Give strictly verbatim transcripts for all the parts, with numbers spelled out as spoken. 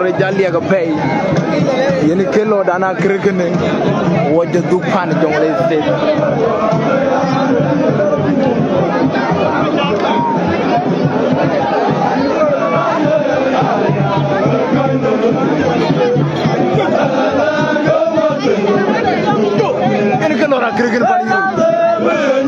Rɔt jal liɛk apɛi, yen ke lɔ̈ɔ̈rdan akër kënë, wɔ jɔ dhuk pan Jonglei State. Yen ke lɔ̈ɔ̈r akër kënë pan yïn.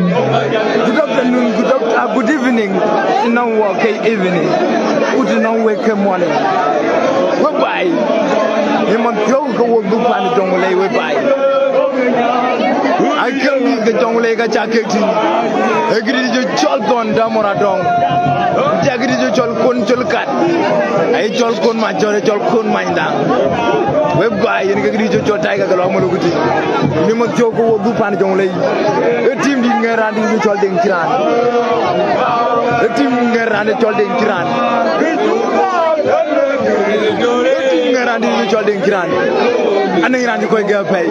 Good afternoon, good, aft- uh, good evening. Tënɔŋ wɔ ke evening. Ku tënɔŋ wek ke morning. Wek baai. Ye man thiɔ̈u ke wok dhuk pan Jonglei, wek baai. Akë mïth ke Jonglei ka ca kek tïŋ. Ee këdït jɔ cɔl Thɔn Dämɔr Adɔŋ. Ku ca këdït jɔ cɔl Kon Col Kat. Aye cɔl Kon Macɔr, aye cɔl Kon Manydaŋ. Wek baai, yen ke këdït jɔ cɔl Tiger ke lɔ Maluk tïŋ. Ye man thiɔ̈u ke wok dhuk pan Jonglei. Ee tim dït ŋɛ̈r raan dït jɔ cɔl Deŋ Cï Raan. Ee tim ŋɛ̈r raan dït cɔl Deŋ Cï Raan. Ee tim ŋɛ̈r raan dït jɔ cɔl Deŋ Cï Raan. Anɔŋ raan cï kɔc gɛ̈k apɛi.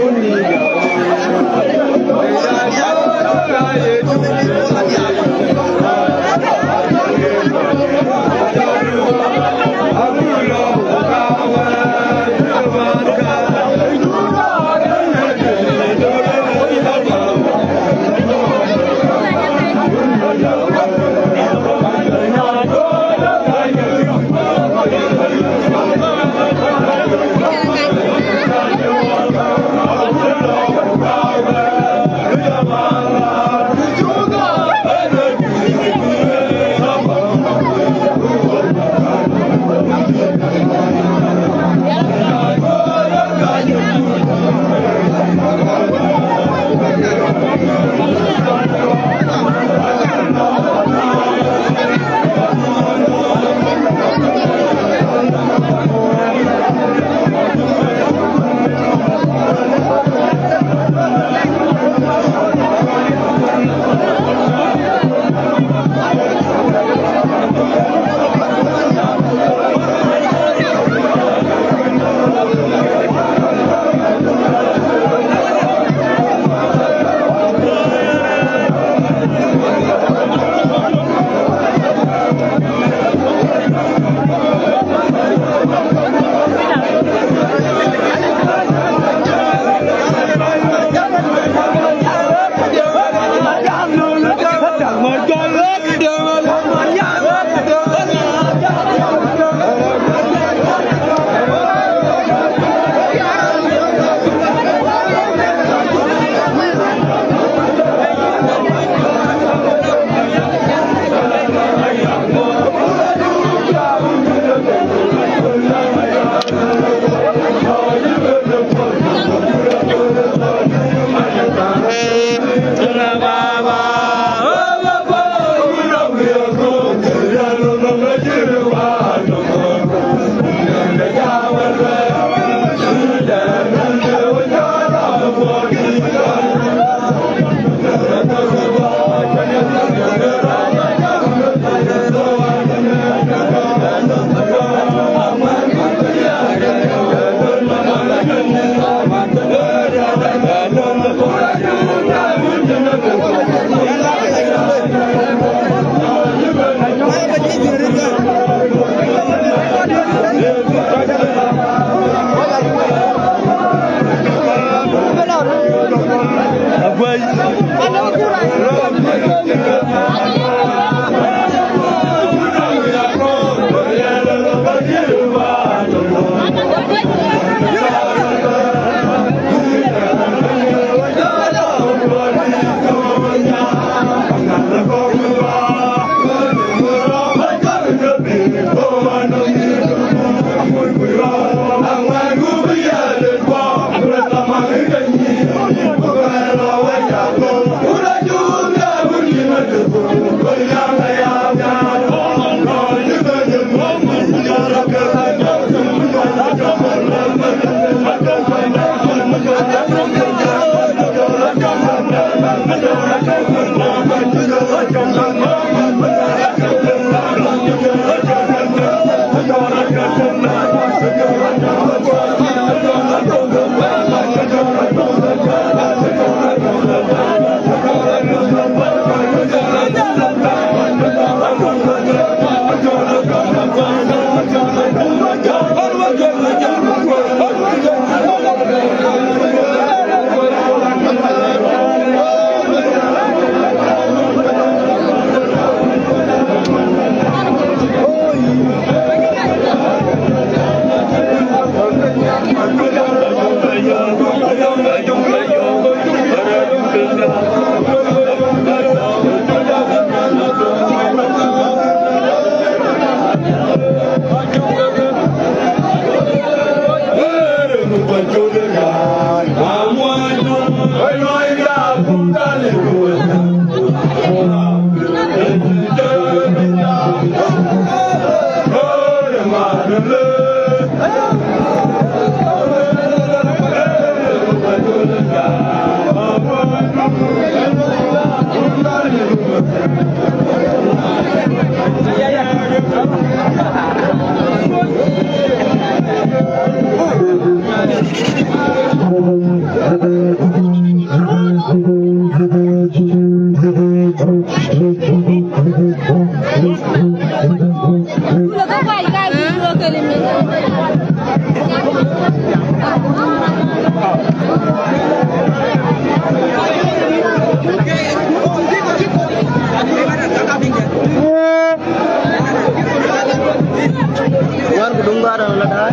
Wan ku dum dhar la dai.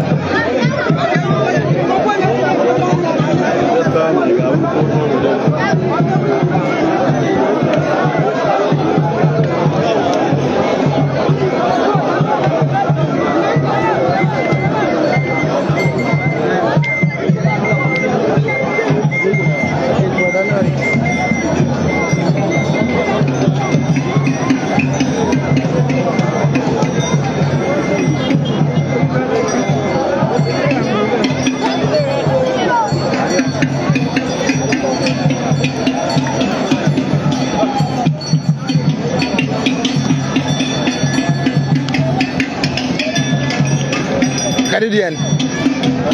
Kadi diɛn.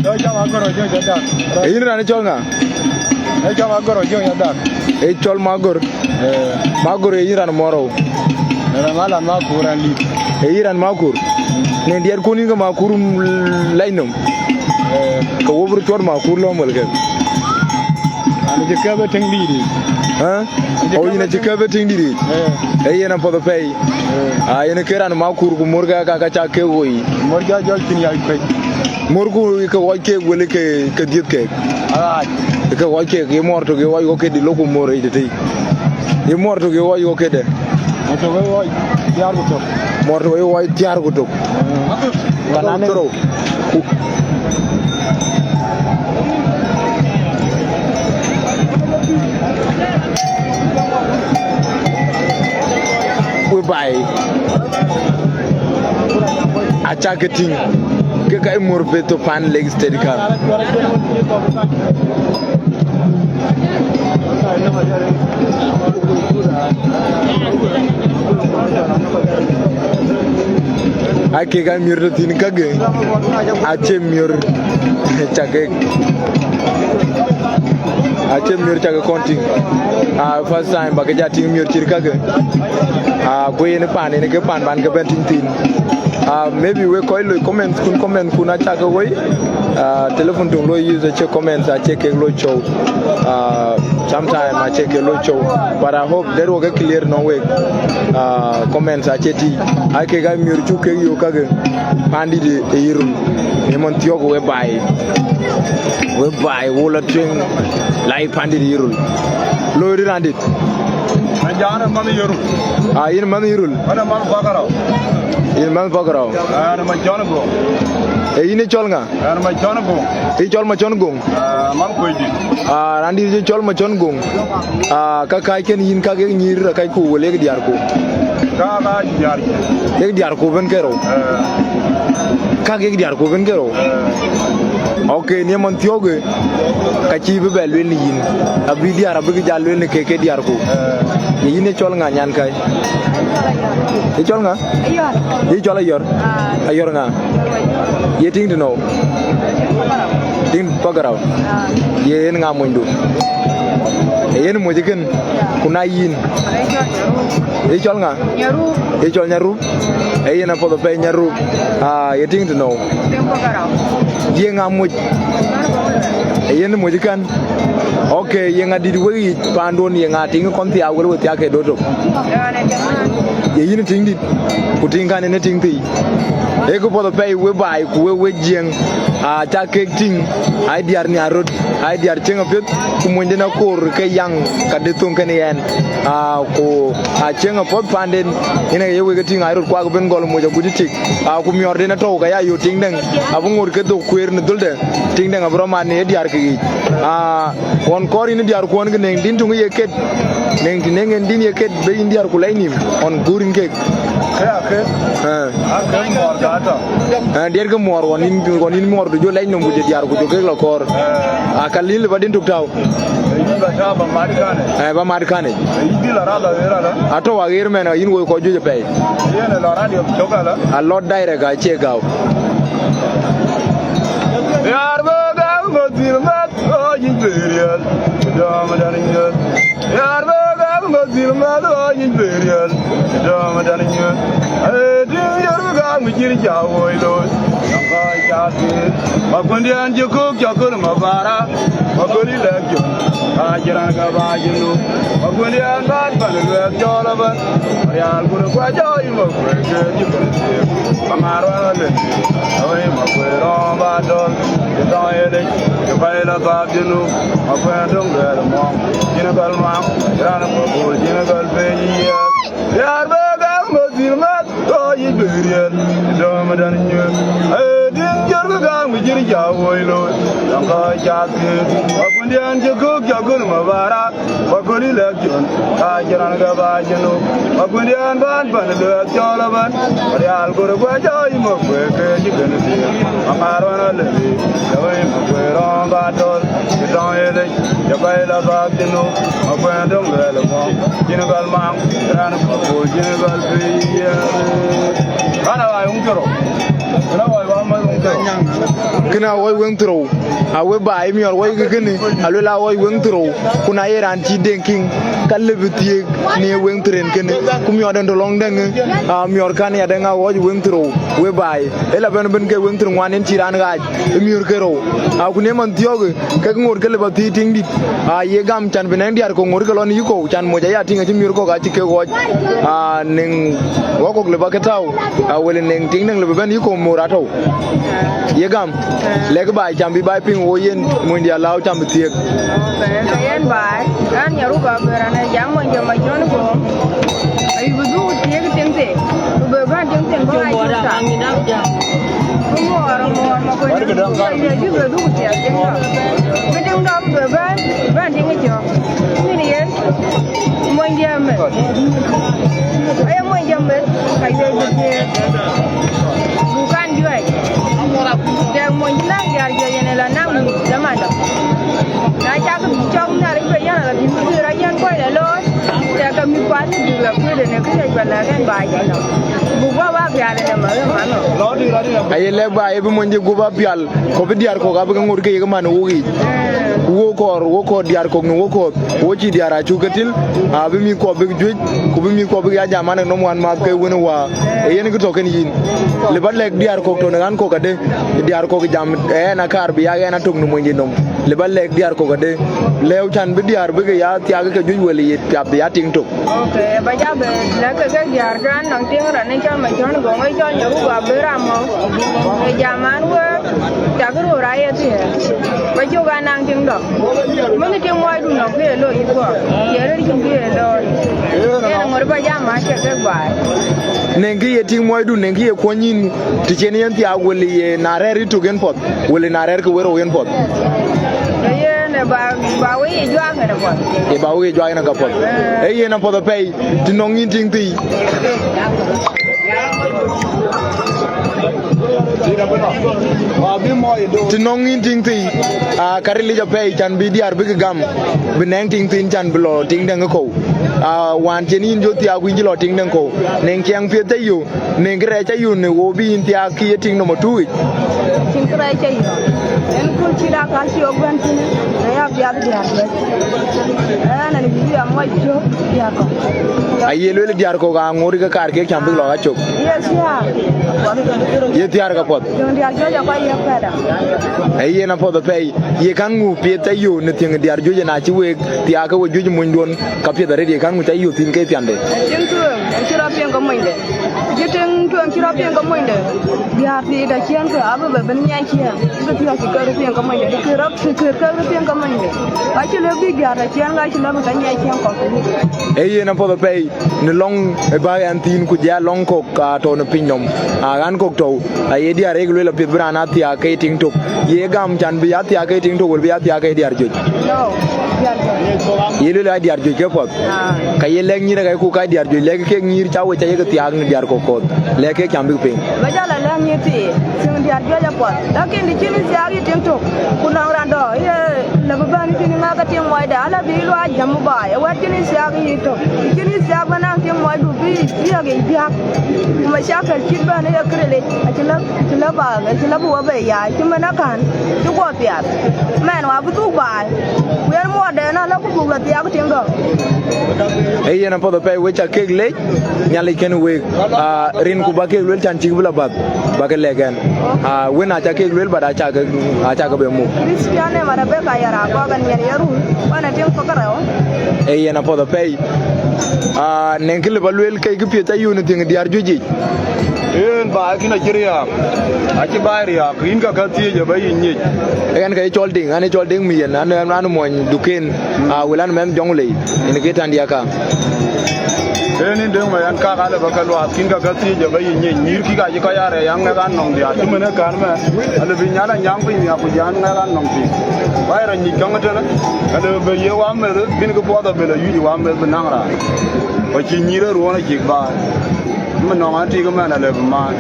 Dɔ cam agoro jo jadak. E yïn raan cɔl ŋa? E cam agoro jo jadak. E cɔl Magor. Eh. Magor e yïn raan mɔrou. Raan ala Makur an lip. E yïn raan Makur. Ne diɛt kun yïn ke Makur, mm, lany nom. Eh. Ke wo bur cuɔt Makur lɔ mol ke. An cï kɛp e tiŋ dït. Ha? Ɣo yïn acï kɛp e tiŋ dït. Eh. E yen apuɔth apɛi. Eh. A yen ke raan Makur ku mor ke ka, ka ca ke woi. Mor ja jɔl cin ya pec. Mor ku ke ɣɔc kek wël ke, ke dhiëth kek. Alright. Ke ɣɔc kek, ye mor tök ye ɣɔc ɣo kedi lok ku mor e tëtëi. Ye mor tök ye ɣɔc ɣo kede. Mor tök ye ɣɔc thiar ku tök. Mor tök ye ɣɔc thiar ku tök. Kanane. Toro. We baai. Acak ke tïŋ. Ke ka imor beto pan Lake State ka. Ake ka miɔr tïn kake. Acie miɔr cake. Acie miɔr cake kɔn tïŋ. Ah, first time ba ke ja tïŋ miɔr cït kake. Ah, ku yen pan, yen ke pan ban ke ben tïŋ tïn. Ah, maybe we kɔc loi comments kun, comments kun acak ke woi. Ah, telephone tung loi use acie comments acie kek loi show. Ah, sometime acie kek loi show. But I hope that work clear no way. Ah, comments acie ti. Ake ka miɔr cuk kek yo kake. Pandit e Yirol. Emon thiok we baai. We baai wo la tueŋ. Lai pandit e Yirol. Loi ri randit. An jana man Yirol. Ah, yin man Yirol. Ana man Bagarau. Yin man Bagarau. Ana man John Go. E yin e cɔl ŋa? Ana man John Go. E cɔl ma John Gong. Ah, man Koidi. Ah, randit e cɔl ma John Gong. Ah, ka kai ken yin ka ke nyir ka kai ku wele ke diar ku. Ka ka diar. Ke diar ku ben kero. Eh. Ka ke diar ku ben kero. Eh. Okay, ni man thioge. Ka ci bi bɛ luel ni yin. Abi diar abi ke ja luel ni ke ke diar ku. Eh. Ye yin e cɔl ŋa nyan kai? Ye cɔl ŋa? Ayor. Ye cɔl Ayor? Ah. Ayor ŋa? Ye tiŋ tino? Tiŋ Pagarau. Ah. Ye yen ŋa munydu? E yen muc ken, ku na yin. Ye cɔl ŋa? Nyaru. Ye cɔl Nyaru. E yen apuɔth apɛi Nyaru. Ah, ye tiŋ tino? Tiŋ Pagarau. Ye ŋa muc? E yen muc kan. Okay, ye ŋa dit wek yic pandun, ye ŋa tiŋ kɔn thiak wel we thiak ke doto? Ye yin tiŋ dit, ku tiŋ kan ene tiŋ thii. E ku puɔth apɛi we baai ku we we jieng. A ca kek tiŋ, ai diar ni arot, ai diar cieŋ apieth, ku muny den akor ke yaŋ ka de thoŋ ken yɛn. Ah, ku a cieŋ apuɔth panden, yen aye wek e tiŋ ai rot kuak ben gɔl muc agut tik. Ah, ku miɔr den atɔu ka ya yo tiŋ deŋ, abu ŋot ke dhok kueer ni dhulde, tiŋ deŋ abu rɔ mat ni e diar ke yic. Ah, ɣɔn kɔr yin diar kuɔn ke neŋ din tuŋ ye ket, neŋ ti neŋ en din ye ket be yin diar ku lɛi nim, ɣɔn guur in kek. Ke akën, Eh. Akën muɔɔr ka tɔ. Eh, diɛt ke muɔɔr ɣɔn yïn, ɣɔn yïn muɔɔr du jɔ lɛc nɔm ku jɔ diaar ku jɔ kek lɔ kɔɔr. Eh. Aka lil ba din tuk tau. Yïn ba tau ba mat kane. Eh, ba mat kane. Yïn dï la rada ɣer ala. Atɔ wa ɣer mɛn, yïn woi kɔ juëc apɛi. Yen la radio cok ala. A lot direct a cie gau. Yar ba gau ba dhil mat, oh, yïn berial. Dom dan yïn. Yar ba gam ba dhil mat, oh, yïn berial, dom dan yïn. Eh, dï yor ba gam cïr ca woi looi. Nɔŋ kɔc ca thiëëk. Ma kuëndiɛn cï kök cɔk kön ma bara. Ma köli lɛk cök. Ka cï raan ka ba cï nu. Ma kuëndiɛn ban ban luɛɛk cɔl ëbɛ̈n. Rial kur kua jɔ yïn ma kuëë ke cï kën thiëëk. Ba ŋaar wän alë. Awëi ma kuëë rɔ̈ɔ̈m ba dɔl. Cï tɔŋ ye lec. Cï kɔc la bap cï nu. Akuën döŋ luɛɛl muɔŋ, cïn gɔl maŋ, raan ë kɔ̈k bur, cïn gɔl piny yiɛɛr. Riaar bë gam bë dhil mäth, tɔ yic bë riɛl, dööm dän nyuëth. Ee, diŋ jör bë gam, cïn ca woi looi, dɔŋ kɔc cath kë. Akuëndiɛn cï köök cɔk gɔl ma barak, ba kööl election, ka cïn raan ke ba cïn nu. Akuëndiɛn bän bän luɛɛk cɔl ëbɛ̈n, rial gör guɛc jɔ yï mök kuëë ke cï kën thiëëk. Aŋaar ɣɔn alëli, cä wëi mök kuëë rɔ̈ɔ̈m ba tɔl, cï tɔŋ ye lec, cä kɔc la bäk cï nu. Akuën döŋ luɛɛl ë mɔ̈ŋ, cïn gɔl maŋ, raan ë kɔ̈k bur, cïn gɔl piny yiɛɛr. Raan awai wuŋ cï rou, raan awai wä mäth wuŋ cï rou. Kënë awai wëŋ thërou. A we baai miɔɔr woi ke kënë, a luel a woi wëŋ thërou, ku na ye raan cï deŋ kiŋ, ka lëbï thiëëk në wëŋ thëren kënë, ku miɔɔr dɛn tɔ lɔŋ dɛŋ, a miɔɔr kan ya dɛŋ a woi wëŋ thërou, we baai. Ëla bɛn bɛn ke wëŋ thër ŋuan en cï raan ɣaac, ë miɔɔr ke rou. A ku ne man thiɔ̈kë, kek ŋoot ke lëbä thiëëk tiŋ dït, a ye gam can bï nɛŋ diäär kɔ̈k ŋoot ke lɔ në yï kɔ̈u, can moc aya tiŋ acï miɔɔr kɔ̈k acï kek ɣɔc, a nɛŋ ɣɔ̈k kɔ̈k lëbä ke tääu, a wël nɛŋ tiŋ nɛŋ lëbä bɛn yï kɔ̈u moor atɔ̈u. Ye gam, lɛ̈k baai cam bï baai piŋ wo yen monydiɛ̈ lääu cam bï thiëëk. Ke yen baai, an, nyaru ba bɛ̈r an, jam monydiɛ̈ ma jɔn ko. Ayï bï dhuk thiëëk tiŋ thïn, ku bï bän tiŋ thïn bä aa cuk thaŋ. Ku muɔɔr, muɔɔr ma kuëny, ku bï dhuk thiëëk tiŋ dɔ̈. Bï tiŋ dɔ̈ bï bän, bän tiŋ cök. Min yen, monydiɛ̈ meth. Aye monydiɛ̈ meth, ka yuɛc bï thiëëk. Buk kan juɛc. Tɛ̈k mony cï naŋ diäär juëc yen ë la naŋ mïth dhamandɔ. Na cak cɔk Nhialic bï yɛn ala thïn bï rɔt yɛn kuɔc la looi, tɛ̈k ke mïth kuat bïk la kuëëdë në kë juëc bä lɛ̈k ɛn baai cï nɔm. Buk bä bä pial ënë ma ë manɔ. Aye lɛ̈k baai ë bï monydiɛ̈ gup apial, ku bï diäär kɔ̈k abï ke ŋoot ke yek man ë wok yiic. Ku wok kɔɔr, wok kɔɔr diäär kɔ̈k në wok kɔ̈th. Wo cï diäär acuk ke tïl, abï mïth kuɔ bïk juëc, ku bï mïth kuɔ bïk ya jam an, nɔm wan maath ke wën ë wäär. Ee yen kë tɔ kën yïn. Lëbä lɛ̈k diäär kɔ̈k tɔ në ɣän kɔ̈k adë, diäär kɔ̈k jam ɛn akaar bï ya ɣɛn atök në monydiɛ̈ nɔm. Lëbä lɛ̈k diäär kɔ̈k adë, lëu can bï diäär bï ke ya thiaak ke juëc wël yet piath bï ya tiŋ tök. Okay, ba ja bɛ lɛ̈k ke ke diäär ke an, nɔŋ tiŋ raan ë cɔl ma cɔn goŋ ë cɔl nyaru ba bï ram mɔ. Ë jam an, we cak röör aa ye thiëëk. Ba cök an, naŋ tiŋ dɔ̈. Mënë tiŋ muɔɔcdu nɔŋ kë ye looi yï guɔ, ye rëër cïn kë ye looi. Yen aŋot bä jam acï kek baai. Nɛŋ kë ye tiŋ muɔɔcdu, nɛŋ kë ye kuɔny yïn, të cen yen thiaak wël ye na rɛ̈ɛ̈r yïtök yen puɔth, wël na rɛ̈ɛ̈r ke wërou yen puɔth. Ke yen ë ba, ba wëi ye juak yen puɔth. Ye ba wëi ye juak yen ka puɔth. Ee yen apuɔth apɛi, të nɔŋ yïn tiŋ thii. Të nɔŋ yïn tiŋ thii, aa, ka ril yic apɛi can bï diäär bïk gam, bï nɛŋ tiŋ thiin can bï lɔ tiŋ dɛ̈ŋ ë kɔ̈u. Aa, wään cen yïn jɔ thiaak ku yïn cï lɔ tiŋ dɛ̈ŋ kɔ̈u, nɛŋ ciɛɛŋ piɛth ca yök, nɛŋ kërɛɛc ca yök në wo bï yïn thiaak kë ye tiŋ nɔm atuukic. Cïn kërɛɛc ca yök. Yen kööl cï dak ka cï ɣok bɛ̈n thïn, na ya piath diäär bɛ̈n. Ɛn, ɛn bï ya muɔc cök diäär kɔ̈k. Aye lueel diäär kɔ̈k aŋoot ke kaar kek cam bïk lɔ ka cök. Ye thiäär. Ye thiäär ka puɔth. Jɔŋ diäär juëc akɔc ye pɛ̈da. Ee yen apuɔth apɛi, ye kän ŋu piɛth ca yök në thiëŋ diäär juëc, na cï week thiaak ke we juëc monyduön, ka piɛth arëët ye kän ŋu ca yök thïn ke piände? Tiŋ tueŋ, acï rɔt piɛŋ ke monyde. Cï tiŋ tueŋ cï rɔt piɛŋ ke monyde. Diäär thii da ciɛɛn ke abï bɛ ben nyiɛc ciɛɛn. Bï thiɔ̈k cï ke rɔt piɛŋ ke monyde. Bï ke rɔt cï ke ke rɔt piɛŋ ke monyde. Acï lëk bï diäär da ciɛɛn ka cï lëk bï ke nyiɛc ciɛɛn kɔ̈k. Ee yen apuɔth apɛi. Në lɔŋ ë bä ɣɛn thïn, ku jɔ lɔŋ kɔ̈k ka tɔ̈u në piny nɔm, a ɣän kɔ̈k tɔ̈u, aye diäär yek lueel apiɛth bï raan a thiaak ke ye tiŋ tök. Ye gam can bï ya thiaak ke ye tiŋ tök, wël bï ya thiaak ke ye diäär juëc? No. Ye lueel a diäär juëc ke puɔth. Ka ye lɛ̈k nyïïr, ka ye ku ka diäär juëc, lɛ̈k kek nyïïr cä we cä yek thiaak në diäär kɔ̈k kɔ̈th, lɛ̈k kek cam bïk piŋ. Ba jɔl a lɛ̈k nyïïr thii, thiëŋ diäär juëc apuɔth. Lakin të cïn ë thiaak yï tiŋ tök, ku nɔŋ raan dɔ̈, ye lëbï bɛ̈n yï tïn ŋäk ke tiŋ muɔcde, ala bï luɔi jam baai, ë wɛ̈t cïn ë thiaak yï tök. Të cïn ë thiaak bï naŋ tiŋ muɔcdu bï thiaak yic biäk. Ku macakël cït bɛ̈n ë ye këril yic, acï lëk, acï lëk ba, acï lëk bï we bɛ ya, cï mën akän, cï guɔ piath. Mɛn wa bï dhuk baai. Ku yen muɔɔrden ala ku buk lɔ thiaak tiŋ gɔ̈k. Ee yen apuɔth apɛi, we cä kek lec, Nhialic kën week. Aa, rin ku ba kek lueel can cïk bï lɔ bath, ba ke lɛ̈k ɛn. Aa, wën acä kek lueel, but acä ke, acä ke be muk. Christian ë man Rebecca Yara kɔk ɛn nyin ye run, wan ë tiŋ pekërɛu. Ee yen apuɔth apɛi. Aa, nɛŋ kë lë ba lueel ke kë piɛth cä yun ë thiëŋ diäär juëc yic. Yen baai kïn acï riääk, acï baai riääk, yïn ka ka thiëëc aba yï nyic. Ɣɛn ka ye cɔl Deŋ, an ye cɔl Deŋ mi yen, an, an, an muɔny duken, a wël an mɛnh jɔŋ lei, yen ke tän diäk ka. Yen yïn Deŋ ma yɛn kak alë ba ke luaath, kïn ka ka thiëëc aba yï nyic, nyïïr kï ka cï kɔc arɛɛc aŋɛk an nɔŋ diäär, cï mën ë kän mɛn, alë bï nyal anyaŋ piny nhiak ku jɛ an ŋɛk an nɔŋ piny. Baai rɔt nyic käŋ ëtënë, alë bï ye wameth, bïn kë puɔth abël ayuc wameth bï naŋ raan. Ku acï nyïïr ë ruɔ̈ɔ̈n acïk baai. Më nɔŋ an tik ëmɛn alë bï maan.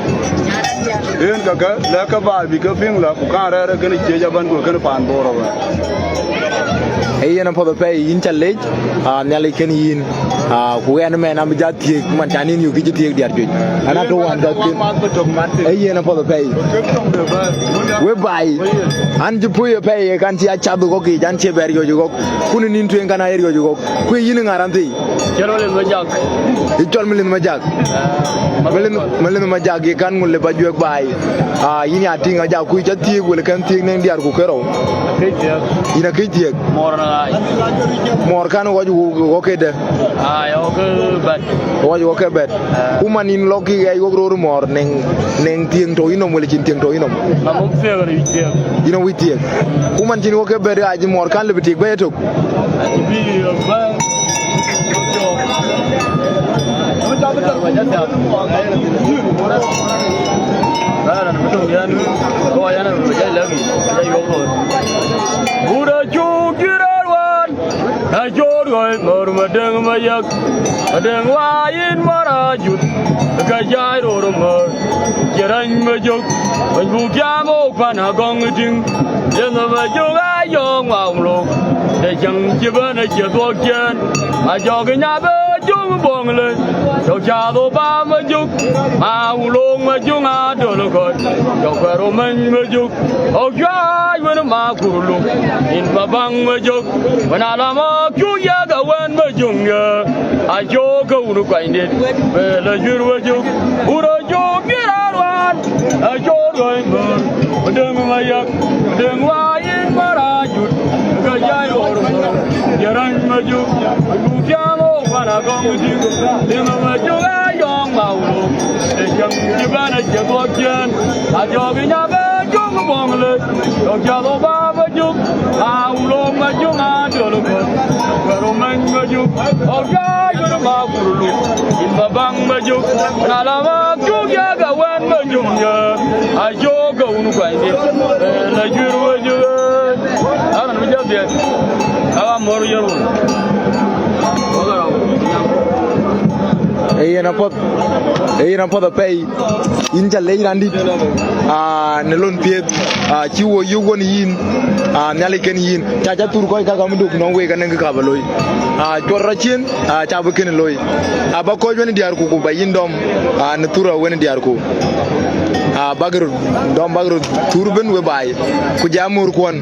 Yen kakë lɛ̈k ke baai bï ke piŋ lɔ, ku kaŋ rɛ̈ɛ̈r ë kënë ciëc abän, ku kënë paan Bor ëbɛ̈n. Ee yen apuɔth apɛi, yïn cä lec, aa, Nhialic kën yïn, aa, ku ɣɛn ëmɛn abï jɔ thiëëk, man can yïn yök kï cï thiëëk diäär juëc. An atɔ̈ wan dɔ̈th kën. Ee yen apuɔth apɛi. We baai, an cï puɔ̈i apɛi, kan cï acath ɣɔ̈k yiic, an cie bɛ riɔ̈c ɣɔ̈k, ku në nïn tueŋ kan aye riɔ̈c ɣɔ̈k. Ku yïn ŋa raan thii? Cɔl Malith Majak. Yï cɔl Malith Majak. Ah, Malith, Malith Majak, ye kan ŋun lë ba juëk baai. Ah, yïn ya tïŋ ajak kuc cä thiëëk wël kën thiëëk nɛŋ diäär ku kërou. Akëc thiëëk. Yïn akëc thiëëk. Muɔɔr na ɣaac. Muɔɔr kan ɣɔc ɣɔ̈k këdë? Ah, ya ɣɔ̈k ke bɛ̈t. Ɣɔc ɣɔ̈k ke bɛ̈t. Ah. Ku man yïn lɔ̈k kï ɣɛɛc ɣɔ̈k röör muɔɔr nɛŋ, nɛŋ thiëëŋ tɔ̈u yïnɔm wël cïn thiëëŋ tɔ̈u yïnɔm? Ŋa muk thiëëk, ɣɛn wïc thiëëk. Yïn awïc thiëëk. Ku man cïn ɣɔ̈k ke bɛ̈t ɣaac muɔɔr kan lë bï tik bɛ̈i ëtök. Wut acuk cï rɔt wään, acuk ɣɔ̈c mär Madëŋ Mayak, Madëŋ wa yïn mär ajut, ka jai ror mär, cï rɛ̈ny Majök, wën buk tiaŋ ɣok pan agɔŋ tïŋ. Yen Majök ayɔ̈ɔ̈k Mauluk, të cäŋ cï bɛ̈n acï dhuɔ̈k ciëën, ajɔ̈k nya bï Majök bɔ̈ŋ lëc, jɔ̈k cath ɣo ba Majök, Mauluk Majök adöl kɔc, jɔ̈k kuɛ̈r ɣo mɛ̈ny Majök, ɣok juääc wën Makuruluk, yïn ba baŋ Majök, wën ala Majök yek awën Majök ye, acuk ke wun kuanydït, bë lɔ juër Majök, wun acuk cï rɔt wään. Acuk ɣɔ̈c mär, Madëŋ Mayak, Madëŋ wa yïn mär ajut, ka jai ror mär, cï rɛ̈ny Majök, buk tiaŋ ɣok pan agɔŋ tïŋ, Madëŋ Majök ayɔ̈ɔ̈k Mauluk, të cäŋ cï bɛ̈n acï dhuɔ̈k ciëën, ajɔ̈k nya bï Majök bɔ̈ŋ lëc, jɔ̈k cath ɣo ba Majök, Mauluk Majök adöl kɔc, kuɛ̈r ɣo mɛ̈ny Majök, ɣok juääc wën Makuruluk, yïn ba baŋ Majök, na la Majök yek awën Majök ye, acuk ke wun kuanydït, bë lɔ juër Majök, ee. Aran bï jɔ dhiëth, ka ɣa mär yer wun. Ee yen apuɔth, ee yen apuɔth apɛi. Yïn cä lec raan dït, aa, në lon piɛth, aa, cï wo yök wën yïn, aa, Nhialic kën yïn. Cä cä thur kɔc ka gam duk nɔm week anëŋ kë ka bä loi. Aa, cuɔt rɔt ciëën, aa, cä bï kënë loi. Aa, ba kɔc wën diäärku ku ba yïn dɔm, aa, në thura wën diäärku. Aa, bäk röt dɔm, bäk röt thur ëbën we baai, ku jam mörkuɔn.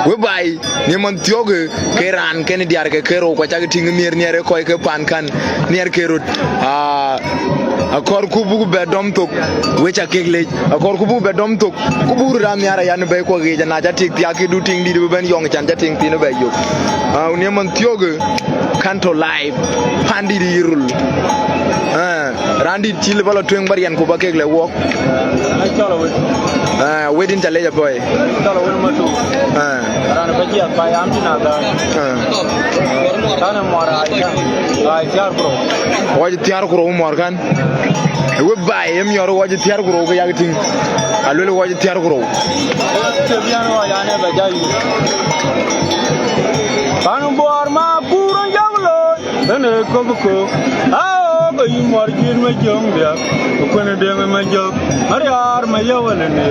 We baai. Në man thiɔ̈kë ke raan kën diäär ke kerou, ku acäk tïŋ nhiɛɛr, nhiɛɛr ë kɔc ke pan kän, nhiɛɛr ke röt. Aa, akɔɔrku buk bɛ dɔm thok, we cä kek lec, akɔɔrku buk bɛ dɔm thok, ku buk röt aa nhiaar aya në bɛ̈ikuɔ ɣeec, ana cä tik thiaak, kë du tiŋ dït bï bɛ̈n yɔŋ, can cä tiŋ thiin ë bɛ yök. Aa, në man thiɔ̈kë, kän tɔ̈ live, pandït yï rul. Aa. Raan dït cï lëu ba lɔ tueŋ ba riɛn ku ba kek lɛ̈k wɔk. Ë cɔl awet. Ah, wet yïn ca lec apɔi. Cɔl awet ma tu. Ah. Raan ba jiɛth ba yam cïn adhaar. Ah. Kan ë muɔr aa cä, aa thiäär ku rou. Ɣɔc thiäär ku rou muɔr kan. Ë we baai ë miɔɔr ɣɔc thiäär ku rou ke yak tïŋ. Aluel ɣɔc thiäär ku rou. Cï biɛn ɣɔc an, ë ba jai. Pan Buɔɔr ma kuur ë jɔk looi. Ënë kop kop, aok, yï muɔr jït ma jöŋ diäk, ku kuën deŋ ma jök, ma riaar ma yewëlënë,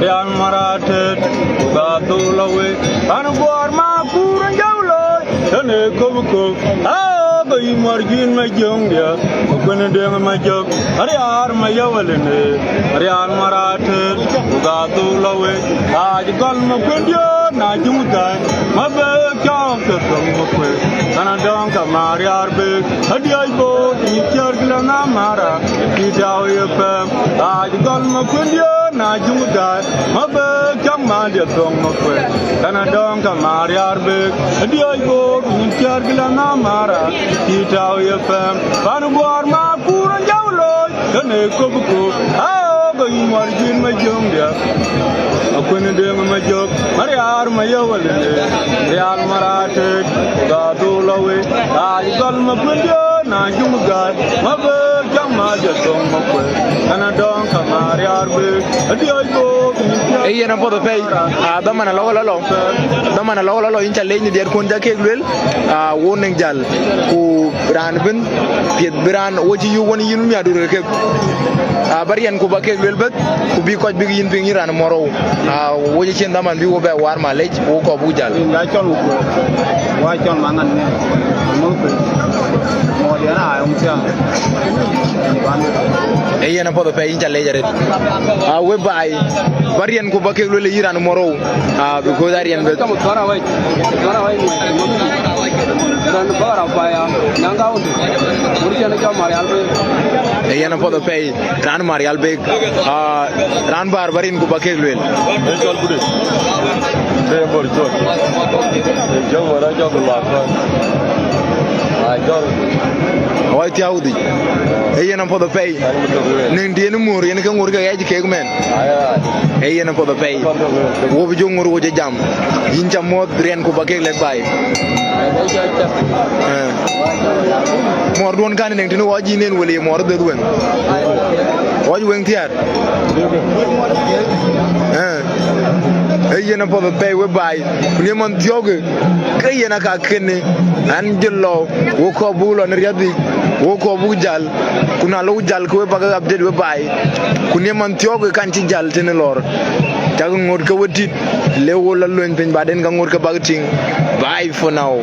riaal muɔr atët, ku ba dhul awëc, pan Buɔɔr ma kuur ë jɔk looi. Ënë kop kop, aok, yï muɔr jït ma jöŋ diäk, ku kuën deŋ ma jök, ma riaar ma yewëlënë, riaal muɔr atët, ku ba dhul awëc, aa cï gɔl ma kuën diöör na juŋ gäi. Ma bek cɔɔk ke thöŋ ma kuëë, kana dɔŋ ka ma riaar bek, adiɔc book, nyin ciɛɛr gilɛ na mara, ti tau ye pɛm, aa cï gɔl ma kuën diöör na juŋ gäi. Ma bek cɔk ma diɛ thöŋ ma kuëë, kana dɔŋ ka ma riaar bek, adiɔc book, nyin ciɛɛr gilɛ na mara, ti tau ye pɛm, pan Buɔɔr ma kuur ë jɔk looi. Kënë kop kop, aok, yï muɔr jït ma jöŋ diäk, akuën deŋ ma jök, ma riaar ma yewëlënë, riaal muɔr atët, ku ba dhul awëc, aa cï gɔl ma kuën diöör na juŋ gäi, ma bek cäŋ ma jɔt thoŋ ma kuëë, kana dɔŋ ka ma riaar bek, adiɔc book. Ee yen apuɔth apɛi, aa, dhaman alɔ̈k lɔ lɔ, dhaman alɔ̈k lɔ lɔ, yïn ca lec në diɛt kuɔn ca kek luel, aa, wo nɛŋ jäl, ku raan ëbën, piɛth bï raan wo cï yök wën yïn miäkduur ke kek. Aa, ba riɛn ku ba kek luel bɛ̈th, ku bï kɔc bïk yïn piŋ yïn raan muɔɔr rou. Aa, wo cï cïn dhaman bï wo bɛ waar malec, wo kɔɔr buk jäl. Rin ka cɔl wo kuɔɔr, wa cɔl maŋan ne, mul ku, mɔɔr yɛn aa yɔŋ thiaŋ. Ee yen apuɔth apɛi, yïn ca lec arëët. Aa, we baai, ba riɛn ku ba kek luel yïn raan muɔɔr rou. Ah, because a riɛn bɛ̈th. Ee yen apuɔth apɛi, raan Marial Bek. Ah, raan bäär ba riɛn ku ba kek luel. Ee cɔl Gudec. Ee bor cɔl. Ee jɔŋ wala jɔŋ la. Ai jɔŋ. Awai thiau dhic. Ee yen apuɔth apɛi. Nɛŋ diɛn muɔɔr yen ke ŋoot ke ɣɛɛc kek mɛn. Ee yen apuɔth apɛi. Wo bï jɔ ŋoot wo cï jam. Yïn ca muɔ̈th riɛn ku ba kek lɛ̈k baai. Eh. Muɔɔrduɔ̈n kan nɛŋ tënë ɣɔc yïn en wël ye muɔɔr dhëth weŋ. Ɣɔc weŋ thiäär. Eh. Ee yen apuɔth apɛi we baai. Ku në man thiɔ̈kë. Ke yen aka kënë. An jël lɔ. Wo kɔɔr buk lɔ në riäth yic. Wo kɔɔr buk jäl. Ku na lok jäl ke we bäk update we baai. Ku në man thiɔ̈kë kan cï jäl tënë lɔɔr. Cak ŋoot ke we tït, le wo la lueny piny baden ka ŋoot ke bäk tïŋ. Bye for now.